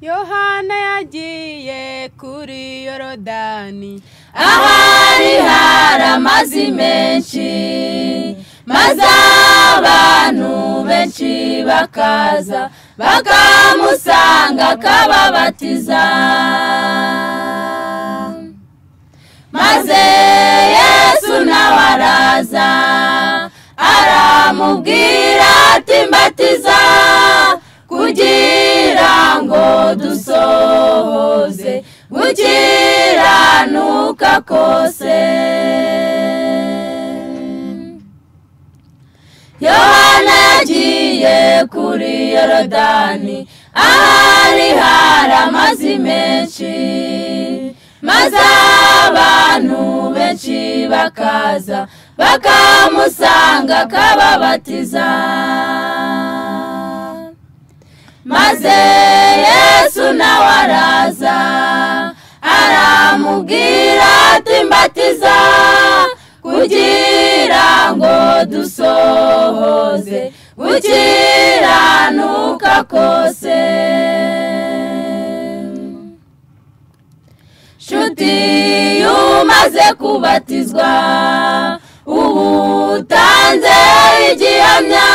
Yohana yagiye kuri Yorodani ahari hari amazi menshi, maze abantu benshi bakaza bakamusanga akababatiza. Maze Yesu nawe araza aramubwira ati mbatiza kugira ngo dusohoze gukiranuka kose. Yohana yagiye kuri Yorodani ahari hari amazi menshi, maze abantu benshi bakaza bakamusanga akababatiza. Maze Yesu nawe araza aramubwira ati mbatiza kugira ngo dusohoze gukiranuka kose. Nshuti umaze kubatizwa ubu utanze igihamya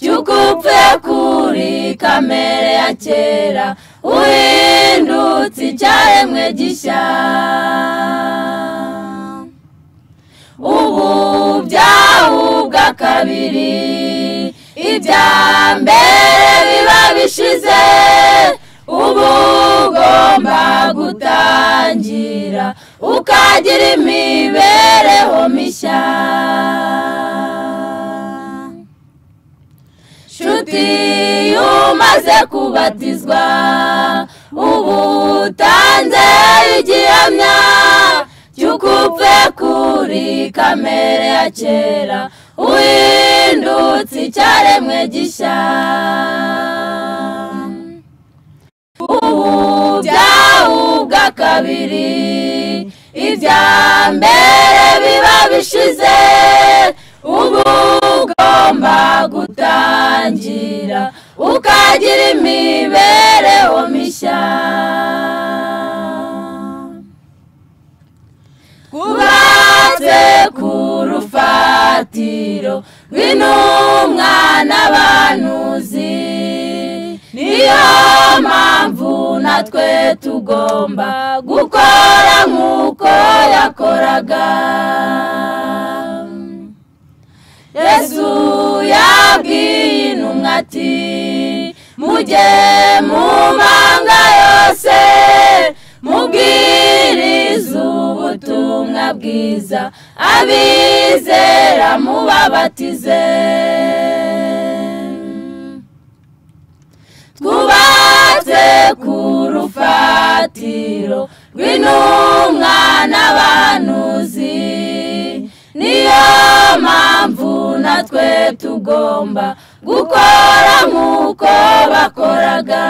cy'uko upfuye kuri kamere ya kera uhindutse icyaremwe gishya. Ubu byahubwa kabiri ibya mbere biba bishize, ubu ugomba gutangira ukagira imibereho mishya. Nshuti umaze kubatizwa ubu utanze igihamya cy'uko upfuye kuri kamere ya kera uhindutse icyaremwe gishya. Ubu byahubwa kabiri ibya mbere biba bishize, ubu ugomba gutangira ukagira imibereho mishya. Twubatse ku rufatiro rw'intumwa n'abahanuzi, niyo mpamvu natwe tugomba gukora nk'uko yakoraga. Yesu yabwiye intumwa ati mujye mu mahanga yose mubwirize ubutumwa bwiza, abizera mubabatize. Twubatse ku rufatiro rw'intumwa n'abahanuzi, niyo mpamvu natwe tugomba gukora nk'uko bakoraga.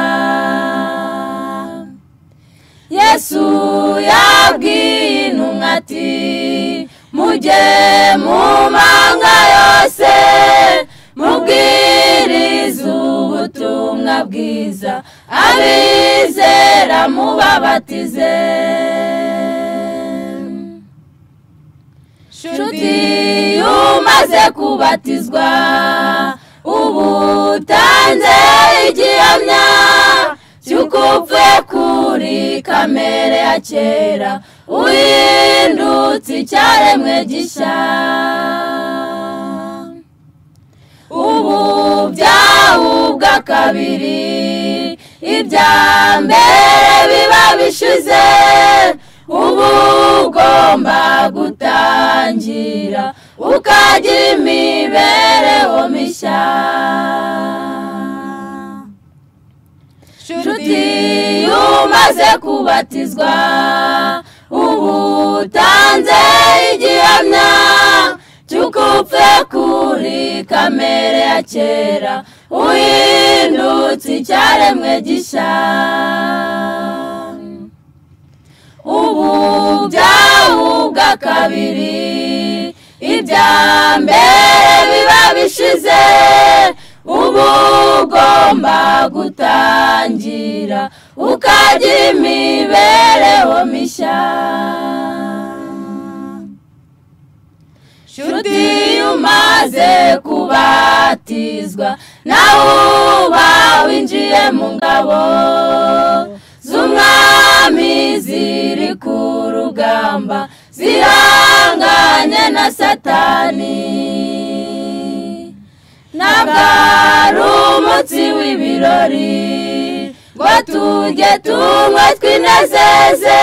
Yesu yabwiye intumwa ati mujye mu mahanga yose mubwirize ubutumwa bwiza, abizera mubabatize. Nshuti umaze kubatizwa ubu utanze igihamya cy'uko upfuye kuri kamere ya kera uhindutse icyaremwe gishya. Ubu byahubwa kabiri ibya mbere biba bishize, ubu ugomba gutangira ukagira imibereho mishya. Nshuti umaze kubatizwa ubu utanze igihamya cy'uko upfuye kuri kamere ya kera uhindutse icyaremwe gishya. Ubu byahubwa kabiri ibya mbere biba bishize, Ubu ugomba gutangira ukagira imibereho mishya. Nshuti umaze kubatizwa, nawe uba winjiye mu ngabo z'umwami ziri ku rugamba zihanganye na Satani. Ntabwo ari umunsi w'ibirori ngo tujye tunywe twinezeze,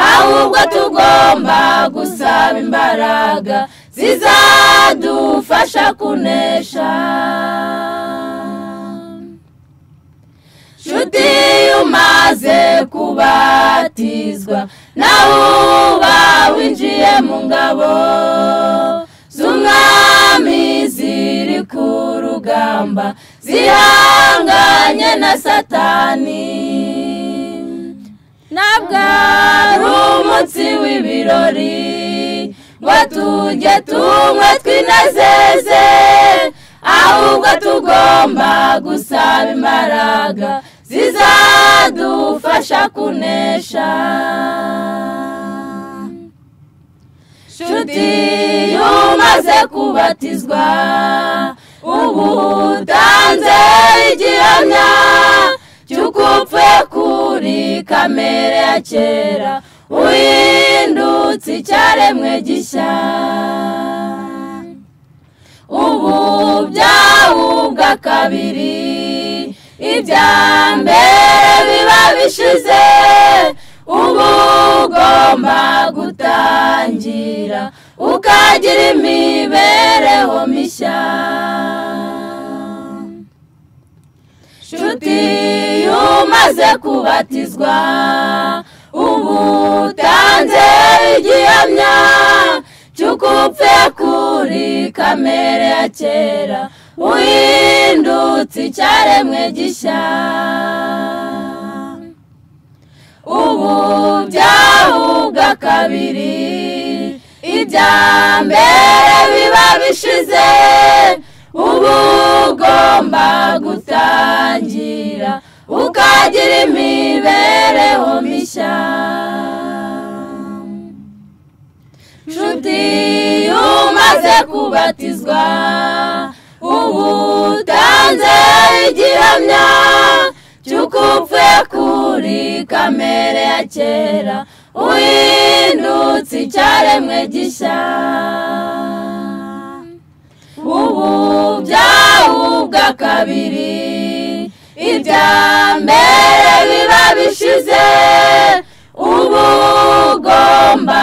ahubwo tugomba gusaba imbaraga zizadufasha kunesha. Nshuti umaze kubatizwa, nawe uba winjiye mu ngabo z'umwami ziri ku rugamba zihanganye na Satani. Ntabwo ari umunsi w'ibirori ngo tujye tunywe twinezeze, ahubwo tugomba gusaba imbaraga zizadufasha kunesha. Nshuti umaze kubatizwa, ubu utanze igihamya cy'uko upfuye kuri kamere ya kera, uhindutse icyaremwe gishya. Ubu byawubwa kabiri, ibya mbere biba bishize, ubu ugomba gutangira ukagira imibereho mishya. Nshuti umaze kubatizwa, ubu utanze igihamya cy'uko upfuye kuri kamere ya kera, uhindutse icyaremwe gishya. Ubu byawubwa kabiri, ibya mbere biba bishize, ubu ugomba gutangira ukagira imibereho mishya. Nshuti umaze kubatizwa, ubu utanze igihamya cy'uko upfuye kuri kamere ya kera, uhindutse icyaremwe gishya. Ubu byawubwa kabiri, ibya mbere biba bishize, ubu ugomba